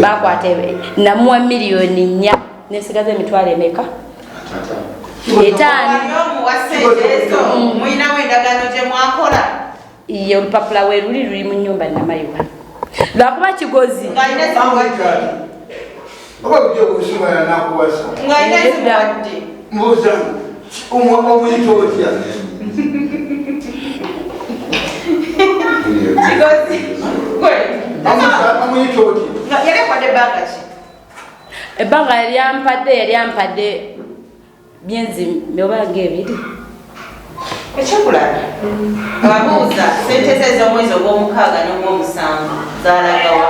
Bakwata namuwa 4 million nesigaza emitwalo emeka? 5. Wali omuwa sente ezo, mulinawo endagaano gye mwakola? Ye olupapula we luli, luli mu nyumba Namayiwa, lwakuba Kigozi. Ng'alina zimuwadde? Oba bujja okusumala nakuwasa. Ng'alina zimuwadde? Mbuuza, omuyita otya? Kigozi gwe. Omuyita otya? Nga yali akwadde ebbanga ki? Ebbanga yali ampadde myezi oba nga 2. Ekyokulala, ababuuza sente ze ez'omwezi ogw'omukaaga n'ogw'omusanvu zalagawa?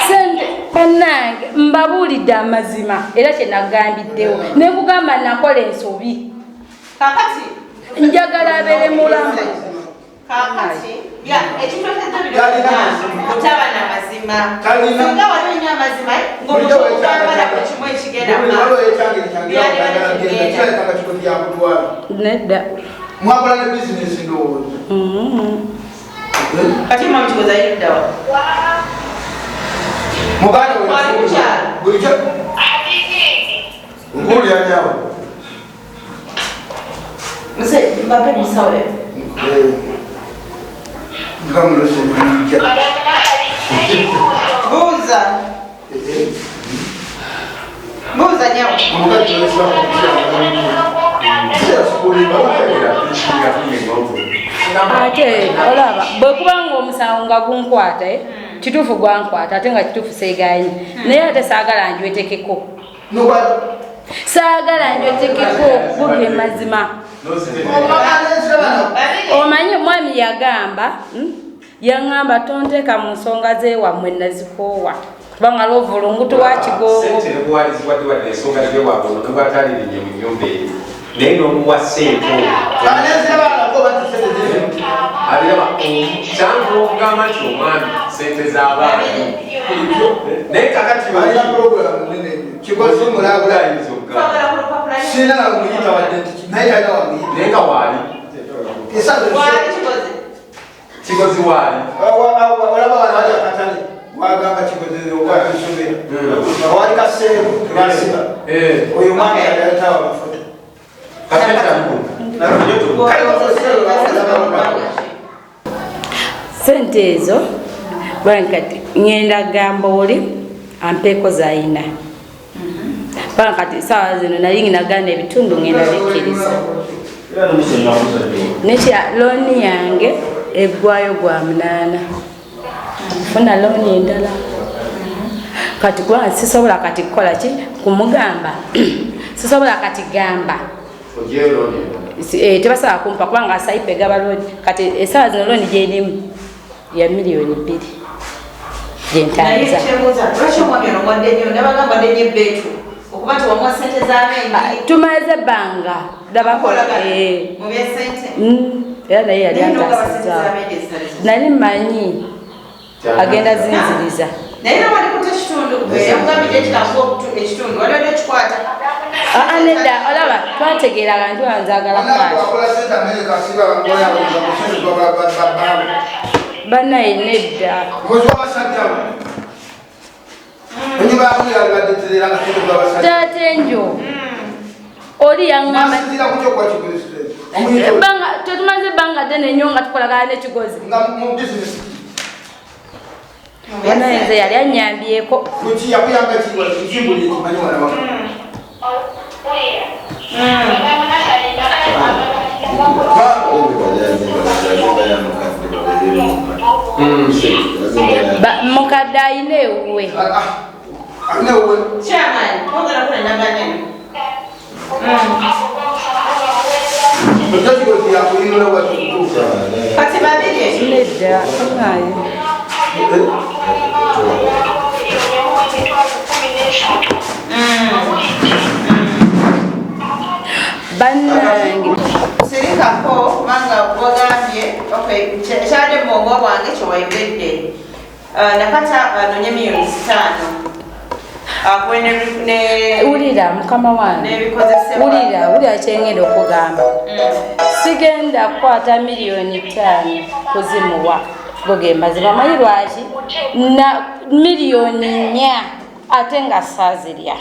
Sente, bannange, mbabuulidde amazima era kyenagambiddewo nekugamba nakola ensobi. Kakati Njagala abeere mulamu. Kakati ya ekintu ekyajja bino Talina byonna, mazima. butaba na mazima. Talina. Singa wali olina amazima, ng'omuntu ogamba buli kimu ekigenda mu maaso. Kirabika Kigozi yakutwala. Nedda. Mwakola ne bizinesi, ndowooza. Kati mwami Kigozi ayiddawa? Muganda we. Wali mukyalo. Bulijjo. Nkulya nyawo. Nze mbape musawo. Nga mulose bijja. Buuza, buuza nyawo. Omukazi wesiba kukyalo. Ate olaba bwe kubanga omusango nga gunkwata, eh, kituufu gwankwata, ate nga kituufu seeganye, naye ate saagala njwetekeko. Saagala njwetekeko, buge mazima. Omanyi omwami yagamba, Yaŋŋamba tonteeka mu nsonga z'ewammwe, nazikoowa kubanga lwovulungutu wa kigongo. Sente nekuwalizibwadde wadde ensonga zewaabwe, ono nebwatalirinye mu nyumba eyo, naye n'omuwa sente oyo abiraba kyangu okugamba nti omwami sente z'abaana, naye kakati Alina puroguramu nene, Kigozi mulabula. Ayinza okugamba. Twagala ku lupapula. Sirina namuyita wadde nti naye talina wamuyita. Naye nga waali. Wali Kigozi? Kigozi waali. Olaba wano wali akatale, wagamba Kigozi okwatusomera, awali kaseero tebasiba. Oyo omwami yaletawo amafuta. Kati ekyamuku. Sente ezo kati ŋŋenda gamba oli ampeeko zayina, paka kati saawa zino nali nagana ebitundu ŋŋenda bikkiriza. Nekya looni yange eggwayo gwa 8, funa looni endala kati, kubanga sisobola kati kukola ki kumugamba, sisobola kati gamba. Ojeyo looni endala. Tebasobola kumpa kubanga saipe egaba looni. Kati esaawa zino looni gyerimu ya 2 million Naye gyentambuza. kyebuuza, lwaki omwami ono wadde nnyo, nabagamba wadde nnyo ebbeetu okuba nti wamuwa sente z'amengi? Tumaze ebbanga labako. Mukolagana mu byesente? Era naye yali Naye n'ogaba sente antaasizaawo. z'amengi ezitali zizo. Nali mmanyi agenda zinziriza. Naye era wali kuta ekitundu, yakugambidde ekikangu ekitundu wali wadde okikwata. Aa, nedda, olaba twategeeraga nti wanzagala cash. Akola sente Amerika, siba bagoyabuza kusente babbaawe. Bannaye, nedda. Mukozi w'abasajja bo. Enyumba yamu yalibadde terera nga sente z'abasajja. Taata enjo oli yaŋŋamba. Nasinziira ku kyokuba Kigozi sente. Omuyita otya? Ebbanga tetumaze ebbanga ddene nnyo nga tukolagana n'Ekigozi. Nga mu bizinesi. Banaye, nze yali anyambyeko. Kuki yakuyamba ki? Kimbuli ekimanyi wana waka. Mukadde ayina ewuwe. Alina ewuwe. Chairman, twagala kukola endagaano eno. Ojja Kigozi yakuyinula watukutuuka. Kati babiri. Nedda, naye. Bannange. Sirikako kubanga wagambye okay, ekyadde mu bwongo bwange kyewayogedde. Nakata anonye 5 million akuwe Wulira mukama wange. n'ebikozesebwa. Wulira, wulira kyengenda okugamba. Sigenda kukwata 5 million kuzimuwa. Go ge mazima. Manyi lwaki na 4 million ate nga saazirya.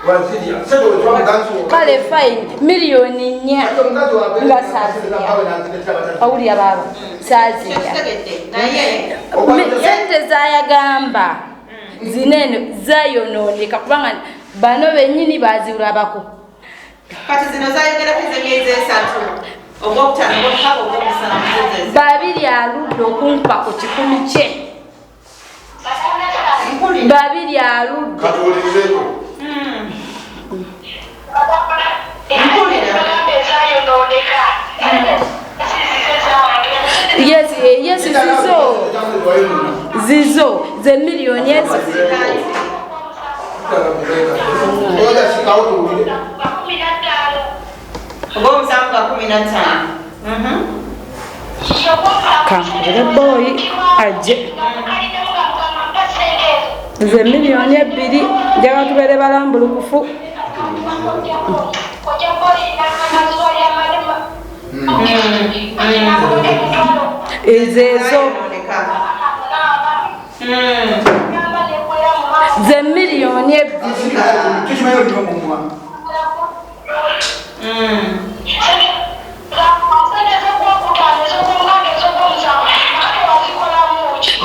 Wazirya sente wetwa muganzi wo. Kale fine, 4 million Kati omukazi wange nga saazirya. Owulira baaba, saazirya. Kyekitegedde naye. Sente zayagamba zinene zayonooneka kubanga bano bennyini bazirabako. Kati zino zayogerako ez'emyezi 3, ogwokutaano, ogwomukaaga, ogwomusanvu, zeze. Babiri aludde okumpa ku 100 kye. Mpulira. Babiri aludde. Katuwulirizeeko. Mpulira. Yes, zizo zizo ze miliyoni ezo. Ogasikawo tuwulire. Ogwomusanvu ga 15. Kankubire boyi ajje. Ze 2 million, njagala tubeere balambulukufu. Ezo ezo Zayonooneka. Ze 2 million. Tukimanyi olina omumwa.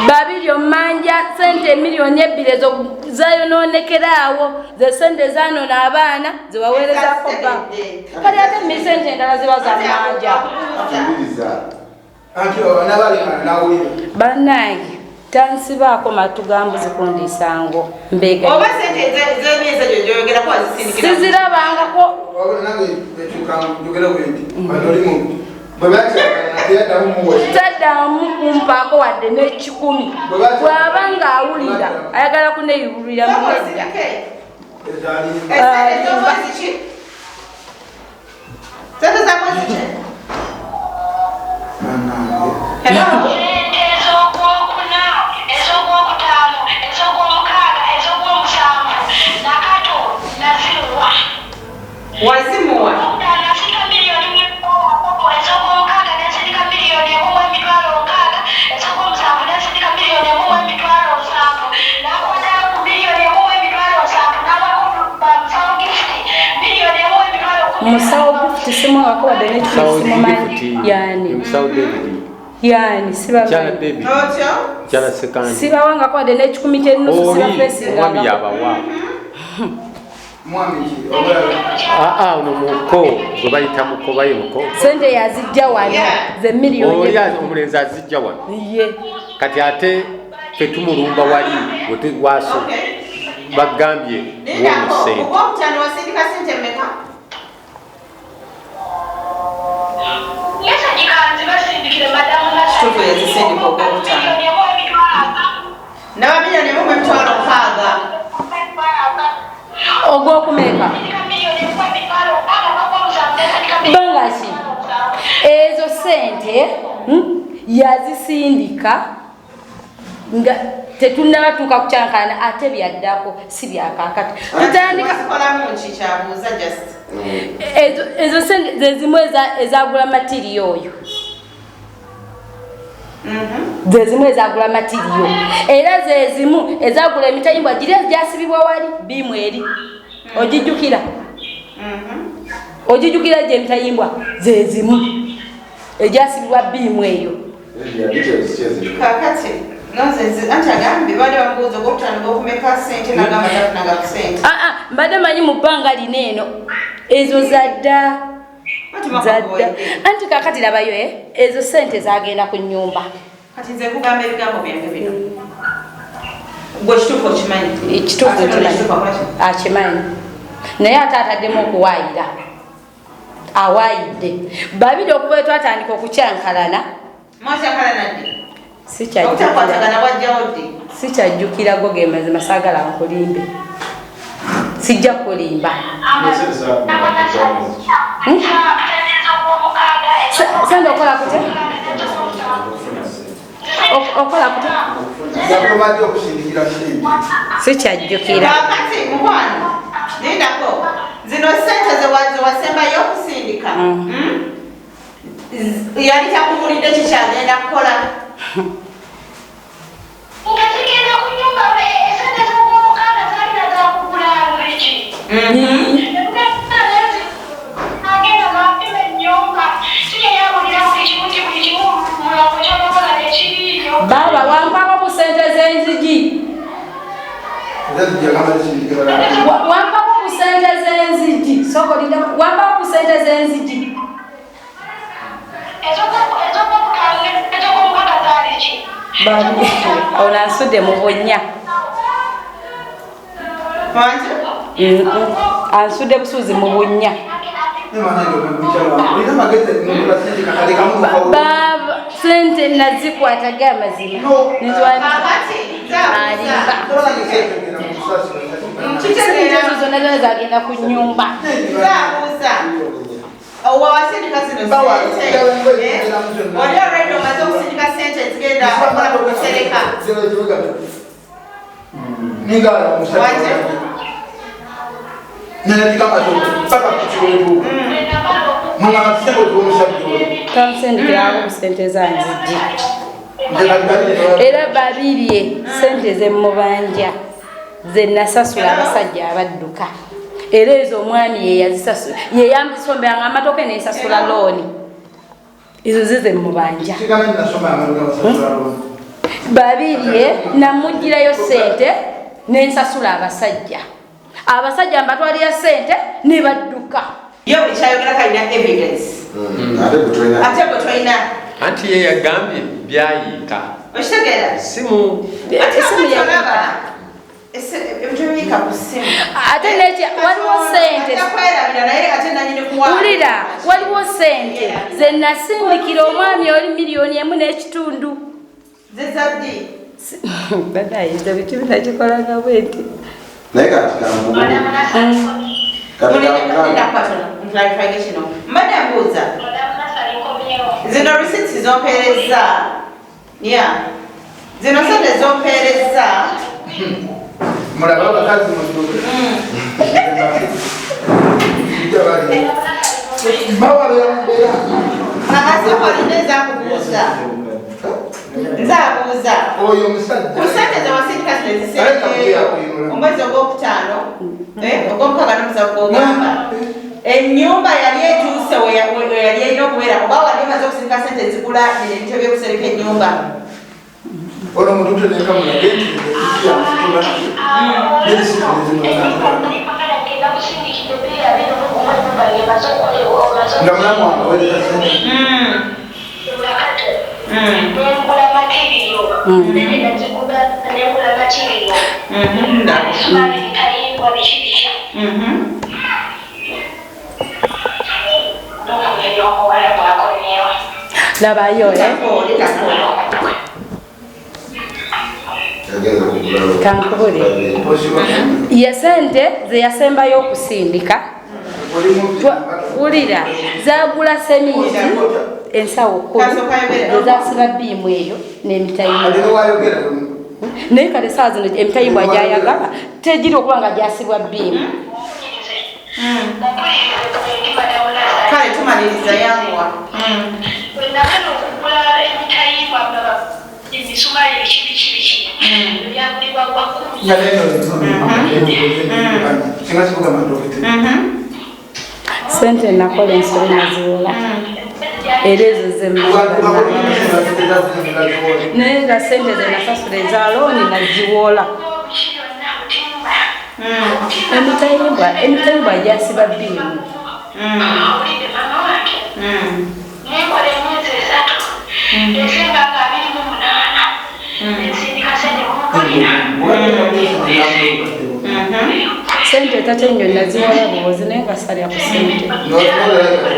Babiri omanja sente 2 million ezo zayononekeraawo, ze sente zanona abaana zebaweerezako ba. Kati ate mi sente endala ziba za manja. Tuwuliriza. Anti nabalekana nawulira. Bannange, tansibaako matu gambuzi kundiisango mbega. Oba sente ez'emyezi egyo gyoyogerako wazisindikira? Sizirabangako. Wabula nange ekyuka njogera bwe nti bano oli muntu bwe bakyagala teyaddamu muwe. Taddamu kumpaako wadde n'ekikumi. Bw'aba ng'awulira ayagala kuneyubulira Sooka munedda. osirike. Ezalimba. Esente ez'omwezi ki? Sente za mwezi ki? Bannange. Hello? Sente ez'ogwokuna, ez'ogwokutaano, ez'ogwomukaaga, ez'ogwomusanvu nakato naziwa. Wazimuwa? Nasika 1 miliyoni, ez'ogwomukaaga nensindika 1,060 miliyoni, ez'ogwomusanvu nensindika 1,070 miliyoni, nakwatako ku 1,070 miliyoni, nawako musawo Gift 1,010 miliyoni. Musawo Gift simuwako wadde n'ekikumi. Musawo Simumanyi. Gift. Yani? Musawo David. Yani? Mukyala Sibamanyi. David. Otyo. Mukyala Sekandi. Sibawangako wadde n'ekikumi ky'ennusu. Oli omwami Sibafesingangako. yabawa. Mwami ki obulala? Aa, ono muko gwe bayita muko, baye muko. Sente yazijja wano. Ze miliyoni. Oli omulenzi azijja wano. Ye. Kati ate ffe tumulumba wali waso bagambye wono Lindako, sente. ogwokutaano wasindika sente mmeka? Message kanzi basindikire madamu. Kituufu yazisindika ogwokutaano. 1,300 miliyoni. Ndaba 1,060 miliyoni. Ogwokumeka? Bbanga ki ezo sente, Yazisindika nga tetunnabatuuka kukyankana, ate byaddako si byakakati tutandika. Wazikolamu ki kyabuuza just. Ezo sente zezimu ezagula material oyo. Zezimu ezagula material, era zezimu ezagula emitayimbwa giri egyasibibwa wali biimu eri ogijjukira. Ogijjukira gye emitayimbwa zezimu egyasibibwa biimu eyo. Kakati nonsense, anti agambye baali bamubuuza ogwokutaano gwokumeka sente, nagamba tafunanga ku sente. Ah, ah, mbadde manyi mu bbanga lino eno ezo zadda. Anti mwaka Zadda. guwedde. Anti kakati labayo, ezo sente zagenda ku nyumba. Kati nze nkugamba ebigambo byange bino, gwe kituufu okimanyi. Ekituufu Ate nkimanyi. ekituufu akola ki? Akimanyi, naye ate ataddemu okuwaayira, awaayidde babiri okuva twatandika okukyankalana. Mwakyakala naddi? Sikyajjukira. Obutakwatagana bwajjawo ddi? Sikyajjukira, go ge mazima, saagala nkulimbe, sijja kulimba. Sande okola kutya? Okola kutya? Yakubadde okusindikira sente. Sikyajjukira. Kakati mukwano, lindako, zino sente zewasembayo okusindika, Yali takubulidde kikyagenda kukola? Nga zigenda ku nyumba, esente z'ogwomukaaga zaalina zakugula biki. Agenda n'apima ennyumba, siyeyabulira buli kimu nti buli kimu mulongo kyonokola tekiriiyo. Baaba, wampako ku sente z'enzigi? Wampako ku sente z'enzigi? Sokolinda, wampako ku sente z'enzigi? Ez'ogwomukaaga, ez'ogwomukaaga zaali ki? Babi, ono ansudde mu bunnya. Wangi? Ansudde busuuzi mu bunnya. Baaba, sente nazikwata ge amazima. Kakati Alimba. Sente ezo zonna zonna zagenda ku nyumba. Nzaabuuza, owa wasindika zino sente, eh? Wali already omaze okusindika sente ezigenda okukola ku kusereka? Wangi? Tansindikirako ku sente zanzigi. Era babirye sente zemubanja ze nasasula abasajja abadduka, era ezo omwami yeyazisasula, yeyambisomberanga amatooke nensasula looni. Ezo zize mubanja. Babirye namugirayo sente nensasula abasajja. Abasajja mbatwalira sente ne badduka. Ye buli kyayogera kalina evidence. Ate gwe tolina. Ate gwe tolina. Anti ye yagambye byayiika. Okitegeera? Simu. Ate Esimu kakati yayiika. olaba ebintu ebiyiika ku ssimu. Ate waliwo sente. Ajja kwerabira, naye ate nanyini kuwa. Wulira, waliwo sente ze nasindikira omwami oli, 1.5 miliyoni. Zezaddi? Banayiza bikibi nakikolanga bwe nti. Naye kati kambuulire. Kati kambuulire. Clarify kino mbadde mbuuza. Zino receipts zompeereza, ya zino sente zompeereza. Mulabe abakazi mutuuke. Bawabera mbeera. Akasooka olina ezakubuuza, nzaabuuza. Oyo omusajja. Ku sente zewasindika zino ezisembeyo, omwezi ogwokutaano, ogwomukaaga n'omusanvu, gwogamba ennyumba yali etuuse we yali erina okubeera, oba wali omaze okusindika sente ezigula bino ebintu ebyokusereka ennyumba? Ono mutuute nekamulage nti nze nga mulamu wange aweereza sente. Nengula material, nengula, nengula material, amisumali, bitayimbwa, biki biki. N'okuva omuwala bwakomyewo. Labayo, eh? Yagenza kugula. Kankubule. Ye sente ze yasembayo okusindika, wulira, zagula seminti ensawo 10 ezasiba beam eyo n'emitayimbwa. Alina wayogera. Naye kale saa zino emitayimbwa gyayagala tegiri okuba nga gyasibwa beam. Kale tumaliriza, yanguwa. Wenamala okugula emitayimbwa, emisumaali, biki biki biki, byagulibwa gwa 10. Nga neno singa sivuga matooke. Sente nakola ensobi naziwola, era ezo zemmanyi, naye nga sente zenasasula eza looni naziwola. Emitayimbwa gyasiba beam. Owulidde, mama wange? Nenkola emyezi 3, Desemba nga 28, ensindika sente mumulira. Sente tate ennyo naziwola buwozi, naye nga salya ku sente.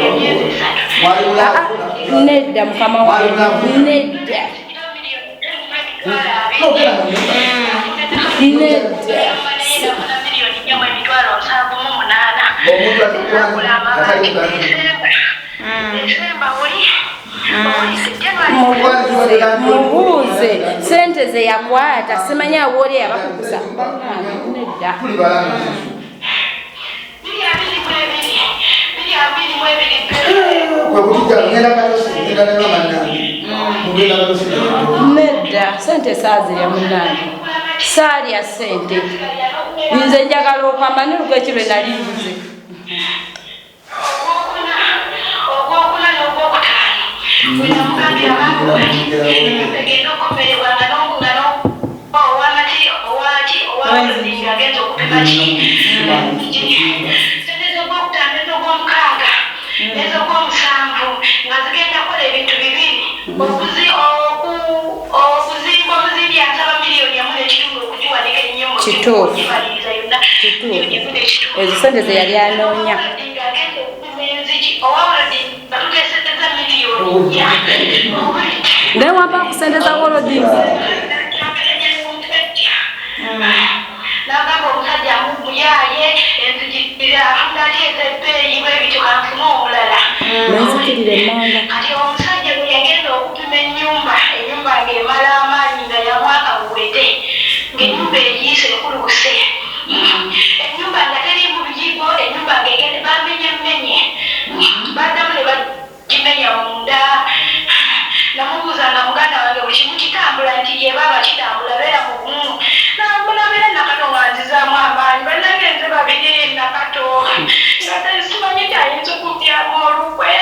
Emyezi 3. Ah, ah, nedda mukama wange, nedda, nedda. 4,708,000. Nagula amabaati Desemba oli. Mubuuze, mubuuze sente ze yakwata. Simanyi awooli yabakukusa, nedda. 2022, 2022. Nedda, sente saazirya munnange, saalya sente. Nze njagala okwamba nolugweki lwe nali nguze. Ogwokuna n'ogwokutaano egenda okukomererwa nga owamati owaki owalinga agenza okupima ki sente z'ogwokutaano ez'ogwomukaaga ez'ogwomusanvu nga zigenda kukola ebintu bibiri: okuzimba omuzimbi ansaba 1.5 million okugiwanika ennyumba. Kituufu. Okugimaliriza yonna. Kituufu. 1.5 million. Ezo sente ze yali anoonya. Agenda okupima enzigi owawulodi batuteesezeza 4 million. Naye wampa ku sente za welding. Nagamba omusajja muyaaye enzigi afuna ati ezebbeeyi bwebityo, kanfune omulala. Nenzikirira emmanga. Kati omusajja bwe yagenda okupima ennyumba, ennyumba ng'emala amaanyi nga ya mwaka guwede, ng'ennyumba eyiise ekuluse, ennyumba nga teriimu biyigo, ennyumba ng'egende bamenye mmenye, baddamu ne bagimenya munda. Namubuuza nga muganda wange buli kimu kitambula, nti ye baaba kitambula, beera mugumu. Nabeera Nakato nga nzizaamu amaanyi. Bannange, nze babiri Nakato nga simanyi kyayinza okumpyamu olukwe.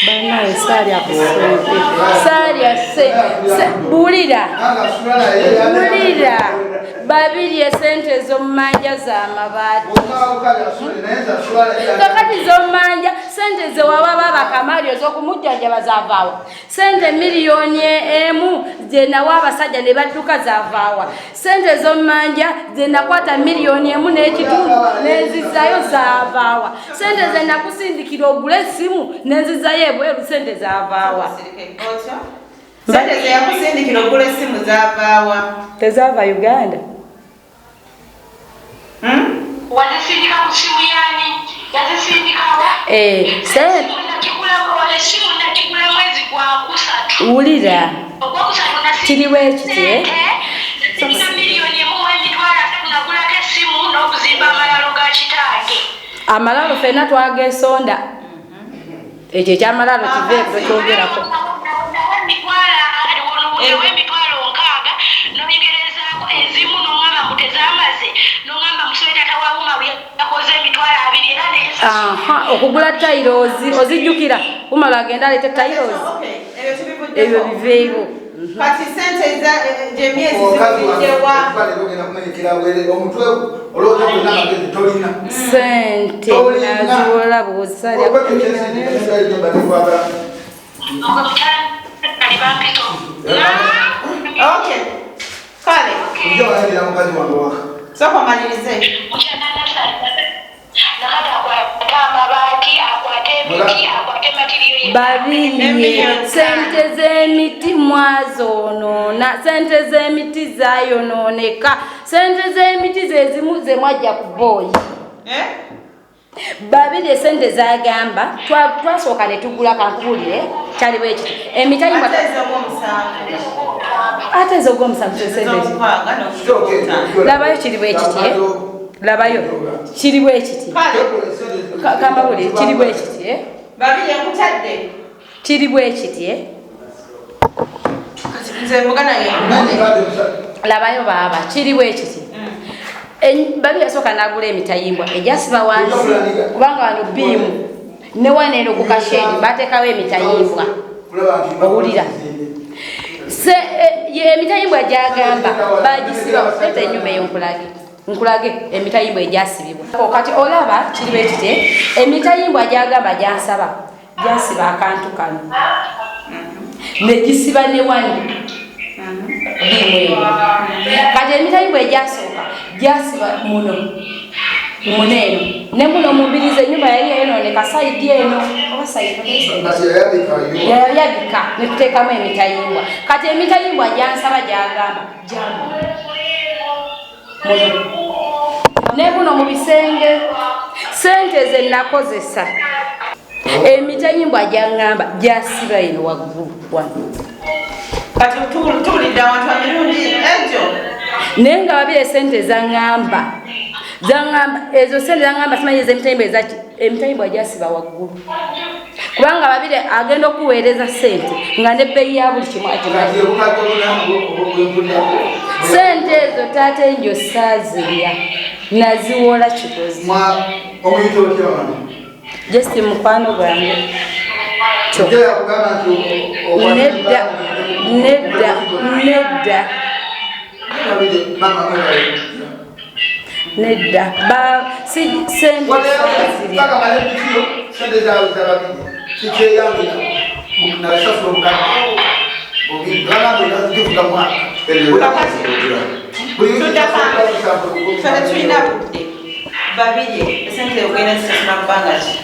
Bannaye, saalya ku sente, saalya bulira bulira babiri, esente ez'omumanja z'amabaati. Kakati z'omumanja sente zewawa baba Kamali ez'okumujjanjaba zavaawa? Sente 1 million zenawa abasajja ne badduka zavaawa? Sente z'omumanja zenakwata 1.5 million nenzizaayo zavaawa? Sente zenakusindikira ogule essimu nenzizaayo ebweru, sente zavaawa? Otyo sente zeyakusindikira ogula essimu zavaawa? Tezaava Uganda. Hmm? Wazisindika ku simu yani? Yazisindikawa? Eh, Essimu nakigula mwezi gwakusatu. Wulira. Ogwokusatu. Kiri bwe kiti, eh? Nasindika 1,300 miliyoni, nagulako essimu n'okuzimba amalalo ga kitange. Amalalo fenna twagesonda. Ekyo ekyamalalo kiveeko, tokyogerako. 60,000 nonyegerezaako ezimu, noŋŋamba mbu tezamaze, noŋŋamba musobe tata wa Umaru yakoze 20,000 era Aha, okugula tiles ozijjukira? Umaru agenda aleete tiles. Okay, ebyo tubivuddeko. Ebyo biveewo. Kati sente gyemyezi zivuddewa? Omutwe olowooza gwonna amagezi tolina. Sente naziwola busalya. Mukyala bampito. Okay, kale. Mukazi wange waka. Sooka omalirize. Mukyala Nakati akwate amabaati, akwate emiti, akwate material. Babiri, sente z'emiti mwazoonoona, sente z'emiti zayonooneka, sente z'emiti zezimu zemwajja ku booyi. Eh? Babiri, esente zagamba twasooka ne tugula, kankubulire, kyali bwe kiti, emitayimbwa. Ate ez'ogwomusanvu? Ate ez'ogwomusanvu sente. Ez'omukaaga n'ogwokutaano. Labayo, kiri bwe kiti, eh? Labayo, kiri bwe kiti. Kale. Kambabulire, kiri bwe kiti, eh? Babiri, enkutadde. Kiri bwe kiti, eh? Kati nze muganda yange. Labayo baaba, kiri bwe kiti. Babi yasooka n'agula emitayimbwa ejasiba wansi, kubanga wano beam ne wano eno ku kashedi bateekawo emitayimbwa. Owulira? Se emitayimbwa gyagamba bagisiba leeta ennyumba eyo nkulage, nkulage emitayimbwa egyasibibwa. Kati olaba kiri bwe kiti, eh? Emitayimbwa gyagamba gyansaba gyasiba akantu kano negisiba ne wano beam eno. Kati emitayimbwa egyasooka gyasiba muno muno eno ne muno mumbiriza. Ennyumba yali yayonooneka side eno oba side yayabika, netuteekamu emitayimbwa. Kati emitayimbwa gyansaba gyagamba gyamuno muno ne muno mu bisenge. Sente ze nakozesa emitayimbwa gyaŋŋamba gyasiba eno waggulu wano. Kati tuwulidde awantu emirundi egyo. Naye nga babiri, esente zaŋŋamba zaŋŋamba ezo sente zaŋŋamba simanyi ez'emitayimbwa ezaki, emitayimbwa gyasiba waggulu. Kubanga Babirye agenda okuweereza ssente nga nebbeeyi ya buli kimu agimanyi. Ssente ezo taata enjo saazirya, naziwola Kigozi. Just mukwano gwange. Nedda, nedda, nedda. Nedda, ba si sente saazirya. Tulina budde. Babirye esente ogenda zisasula bbanga ki?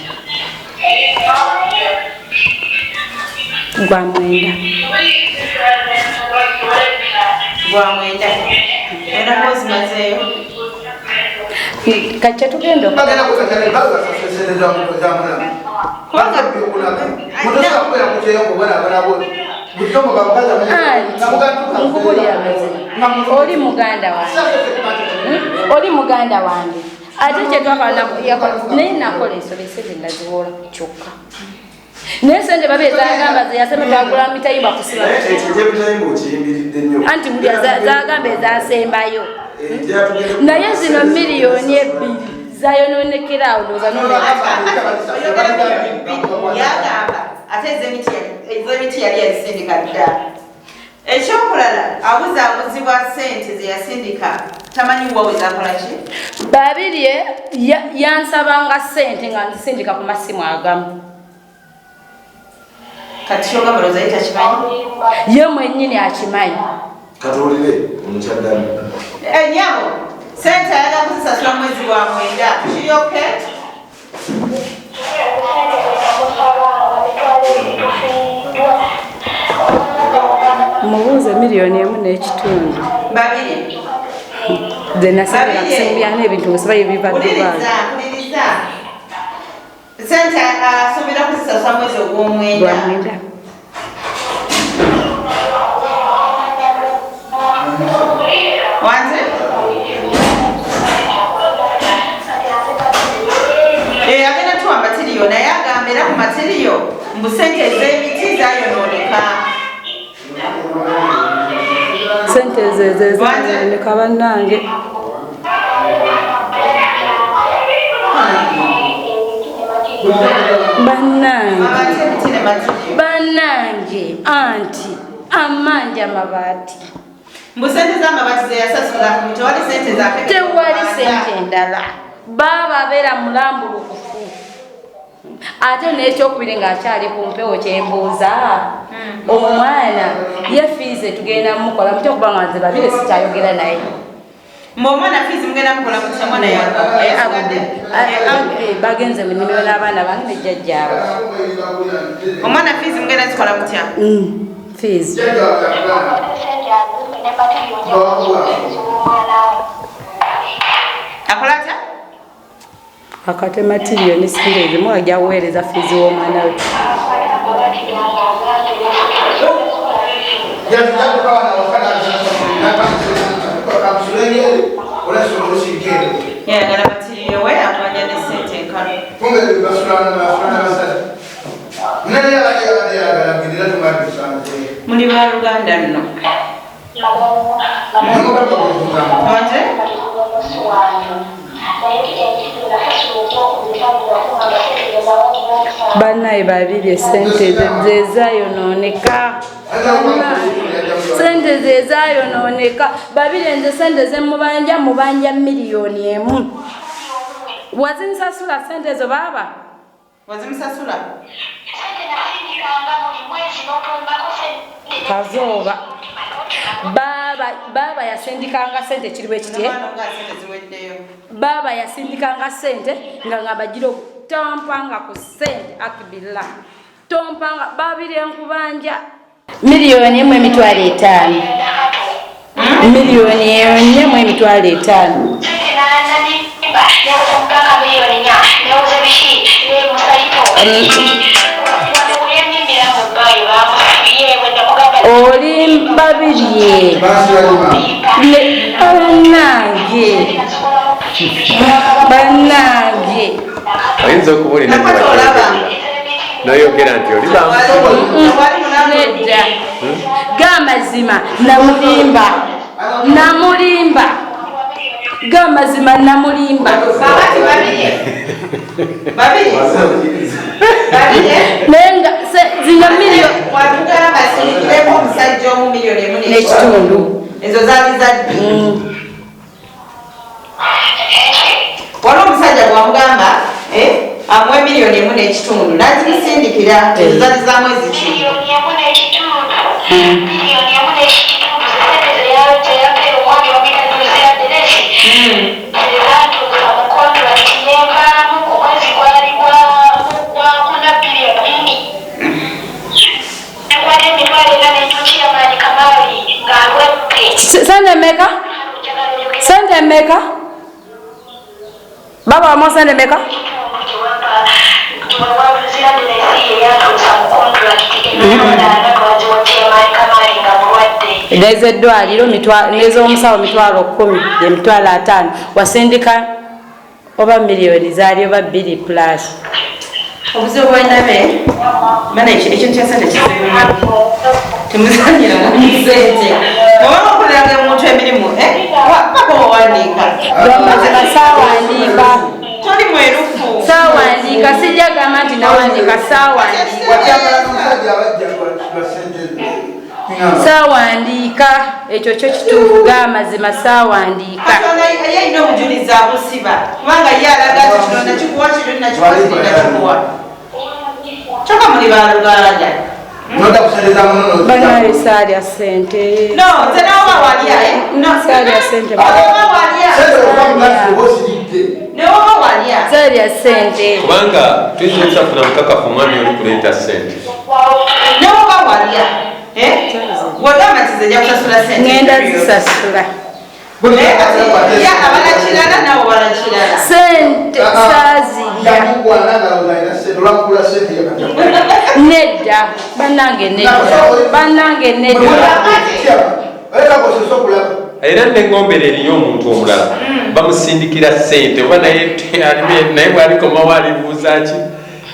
Gwa 9. Gwa 9. Era kozimazeeyo? Kati tugenda nkubulira amazima, oli muganda wange, oli muganda wange, ate kyetwakala naye nakola ensobi, esente naziwola kyokka, naye sente Babirye zagamba zeyasema twagula mitayimba kusiba, anti buli zagamba ezasembayo, naye zino 2 miliyoni zayononekera awo, ndowooza. Yagamba ate ez'emiti yali yazisindika dda. Ekyokulala, abuzaabuzibwa sente zeyasindika, tamanyi wa we zakola ki. Babirye yansabanga sente nga nzisindika ku masimu agamu. Kati kyogamba lowooza ye takimanyi? Ye mwennyini akimanyi. Katuwulire omukyaddani. Enyabo sente ayagala kuzisasula mwezi gwa 9, kiri okay? Mubuuze 1.5 miliyoni. Babirye. Ze nasindika kusimu byana ebintu ngasibayo biva Dubai. Wuliriza, wuliriza, sente asuubira kuzisasula mwezi ogw'omwenda. Gwa 9. Wanze. Eh, agenda tuwa material, naye agamba era ku material mbu sente ez'emiti zayonooneka. Sente zezezoneka bannange. Bannange. Amabaati, emiti ne material. Bannange, anti amanja amabaati. Mbu sente z'amabaati zeyasasula, tewali sente zake. Tewali sente endala. Baaba abeera mulambulukufu, ate n'ekyokubiri ng'akyali ku mpewo, kyembuuza omwana ye fees tugenda mukola mutya? Kubanga nze Babirye sikyayogera naye. Mbu omwana fees mugenda mukola mutya? Mwana yasigadde. Bagenze mu nnimiro n'abaana bange ne jjajjaabwe. Omwana fees mugenda zikola mutya? Fees. Akola atya? Akate material ne sente ezimu ajja kuweereza fees w'omwana we. Yayagala material we, akubanja ne sente enkalu. Muli baluganda nno. Wanje. Bannaye Babirye, sente zezayonooneka, sente zezayonooneka. Babirye, nze sente zemubanja, mubanja 1 miliyoni. Wazinsasula sente ezo baaba? Wazimusasula? Kazooba baaba, baaba yasindikanga sente kiriwo ekitye. Omwana nga sente ziweddeyo. Baaba yasindikanga sente nga ngamba gira tompanga ku sente, akibilla tompanga. Babirye, nkubanja 1.050 miliyoni, 1.050 miliyoni. Oli Babirye, bannange, bannange. Oyinza okubuulira. Nakati olaba. Noyogera nti oli Nedda, gamazima namulimba, namulimba, gamazima namulimba. Naye nga zino miliyoni Watugamba sindikireko omusajja omu 1 n'ekitundu. Ezo zaali zaddi? Waliwo omusajja gwamugamba amuwe 1.5 million n'agimusindikira. Ezo zaali za mwezi ki? 1.5 million, 1.5 million sente zeyampeera omwami wamitanuziaderesi zezantuusa mu contract nenvaamu. Omwezi gwali gwakuna 2020, nekwata 400,000 nenjukira maani Kamaali ng'alwadde. Sente mmeka? Sente mmeka? Baba wamu sente mmeka? Kitundu gyewawaziaderesi yeyantuusa mu contract, 400,000 twaziwa chairman Kamaali nga mulwadde. N'ezeddwaliro n'ez'omusawo 10,000, 50,000. Wasindika oba miliyoni zaali oba 2 plus. Obuzibu bwenabe mana ekintu kya sente kizibu nnyo. Temuzanyira mu sente. Oba okoleranga omuntu emirimu, paka owandiika. Gamazima saawandiika. Toli mwerufu. Saawandiika, sijja gamba nti nawandiika. Saawandiika. Wakyagala n'omusajja abajja lwa sente. Saawandiika, ekyo kyo kituufu, gamazima saawandiika. Katonda ye alina obujulizi abusiba, kubanga ye alaga nti kino nakikuwa, kino nakikuwa, kino nakikuwa. Kyokka muli baluganda. Nodda ku sente za munono. Banaye saalya sente. No, nze nawoba walya, eh? No. Saalya sente. Oba walya. Sente oba mugazi oba osiridde. Newoba walya. Saalya sente. Kubanga tuyinza obutafuna mukakafu omwami oli kuleeta sente. Newoba walya, eh? Wagamba nti nze nja kusasula sente. Ngenda zisasula. Naye kati ye abala kirala, nawe obala kirala. Sente saazirya. Yamugwana nga alina sente, olwamugula sente yakati. Nedda bannange, nedda bannange, nedda. Oleka gosose okulaba. Era neŋŋombera eriyo omuntu omulala bamusindikira sente oba naye naye bwalikomawo alibuuza ki,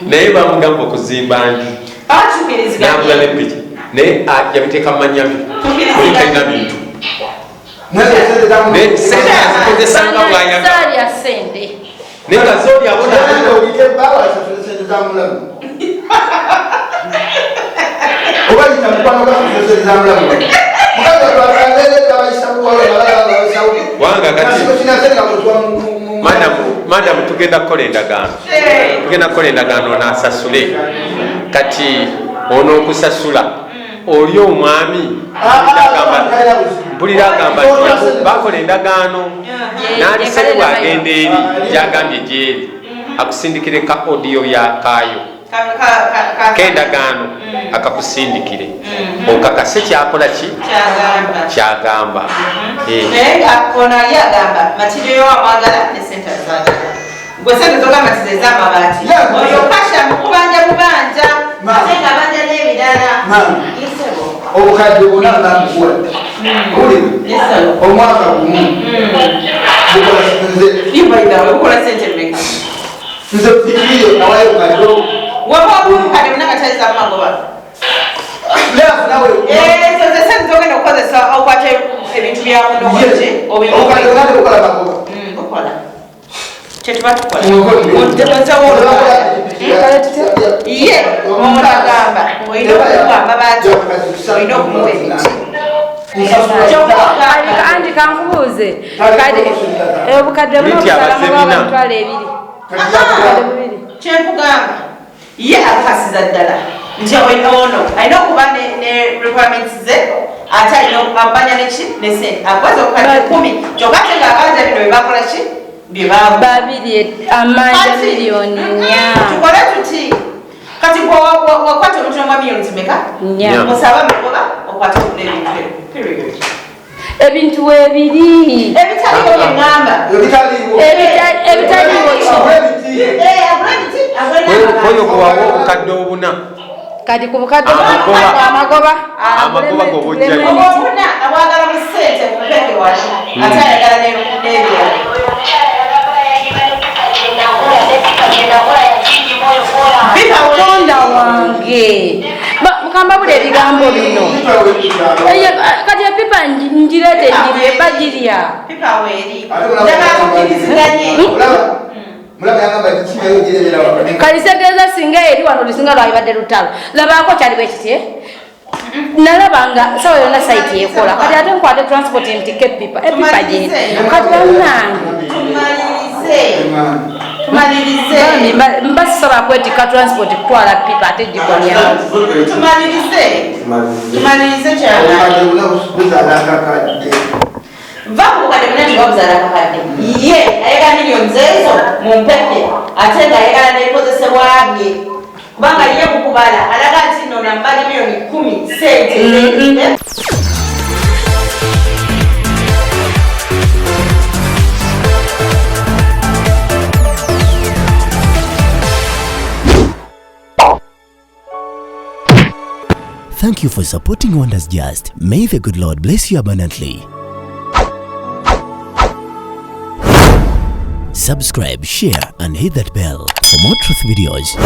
naye bamugamba okuzimba nju Batukiriziganye. n'agula nepiki, naye yabiteeka mu manya ge, oli talina bintu. Naye sente za munono. Naye sente azikozesa nga bw'ayagala. Saalya sente. Naye nga zoli abona. Sente oyite ebbaawa asasule sente za mulamu. Oba yita mukwano gwa sente za mulamu. Mukazi watwagala abayisa buwalo abalala abayisa bubi. Wanga kati- Kasiko kina sente nga bw'otuwa Madamu, tugenda kukola endagaano. Tugenda kukola endagaano n'asasule. Kati ono okusasula oli omwami mpulira agamba nti bakola endagaano n'alisale bw'agenda eri gyagambye gyeri akusindikire ka audio ya kaayo k'endagaano, akakusindikire okakase kyakola ki. Kyagamba. Kyagamba. Eh. Naye nga ono ali agamba material wamwagala ne sente azaagala. Gwe sente zogamba nti zez'amabaati, oyo kasha mukubanja bubanja, ate nga abanja n'ebirala. Maama. Yesebo. Obukadde bwonna bambuwadde. Owulira? Yesebo. Omwaka gumu. Bukola nze Ibaida, bukola sente mmeka? Nze pikiriyo nawayo obukadde. Waba obukadde buna nga taliza magoba. Leafu nawe. Ezo ze sente zogenda okukozesa okwata ebintu bya munokoki. Obukadde bwonna tebukola magoba. Bukola kyetuba tukola. Ye omuntu agamba olina okumuwa amabaati, olina okumuwa emiti. Anti kankubuuze, kati obukadde buno Nti obusala abaze muba bina. 20,000, obukadde 2. Kyenkugamba, ye akakasiza ddala nti ono alina okuba ne requirements ze, ate alina abanya neki ne sente akoze obukadde 10, kyokka ate ng'abanja bino byebakola ki byebaagula. Babiri amanja Kati, 4 million. Tukole tuti, kati gwe wakwata omutono gwa miliyoni zimeka? 4. Musaba magoba, okwate okula ebintu ebyo, period. Ebintu weebiri. Ebitaliwo byeŋŋamba. Ebitaliiwo. Ebitaliiwo ki? Agula emiti. Agula emiti, agula n'amabaati. Oyo gwewawa obukadde 4. Kati ku bukadde Amagoba. Amagoba. Amagoba g'obujjayo. Obwo obuna abwagala mu ssente mupeke wali, ate ayagala n'ebirala. Oyo omukyala yagamba yayiba nepipa gyenagula, nepipa gyenagula yaginyimu oyo gwola. Bipa. Tonda. Ebigambo bino. Kati epipa ngireete ngirye bagirya. Pipa weeri. Njagala mukkiriziganye. Kalisegeeza singa eri wano lusinga lwalibadde lutalo. Labaako kyali bwe kiti eh? Nalaba nga sawa yonna site ekola. Kati ate nkwate transport ntikke epipa. Epipa gye. Kati bannange. Tumalirize. Tumalirize. Bambi mba sisobola kwetikka transport kutwala pipa ate gikomyawo. Tumalirize. Tumalirize kyamaanyi. Va ku bukadde bunene tebabuzaala kakadde. Ye ayagala miliyoni ezo mu mpeke ate ng'ayagala n'ebikozesebwa bye. Kubanga ye mu kubala alaga nti nno nambala miliyoni 10 ssente. Thank you for supporting Wonders Just. May the good Lord bless you abundantly. Subscribe, share, and hit that bell for more truth videos.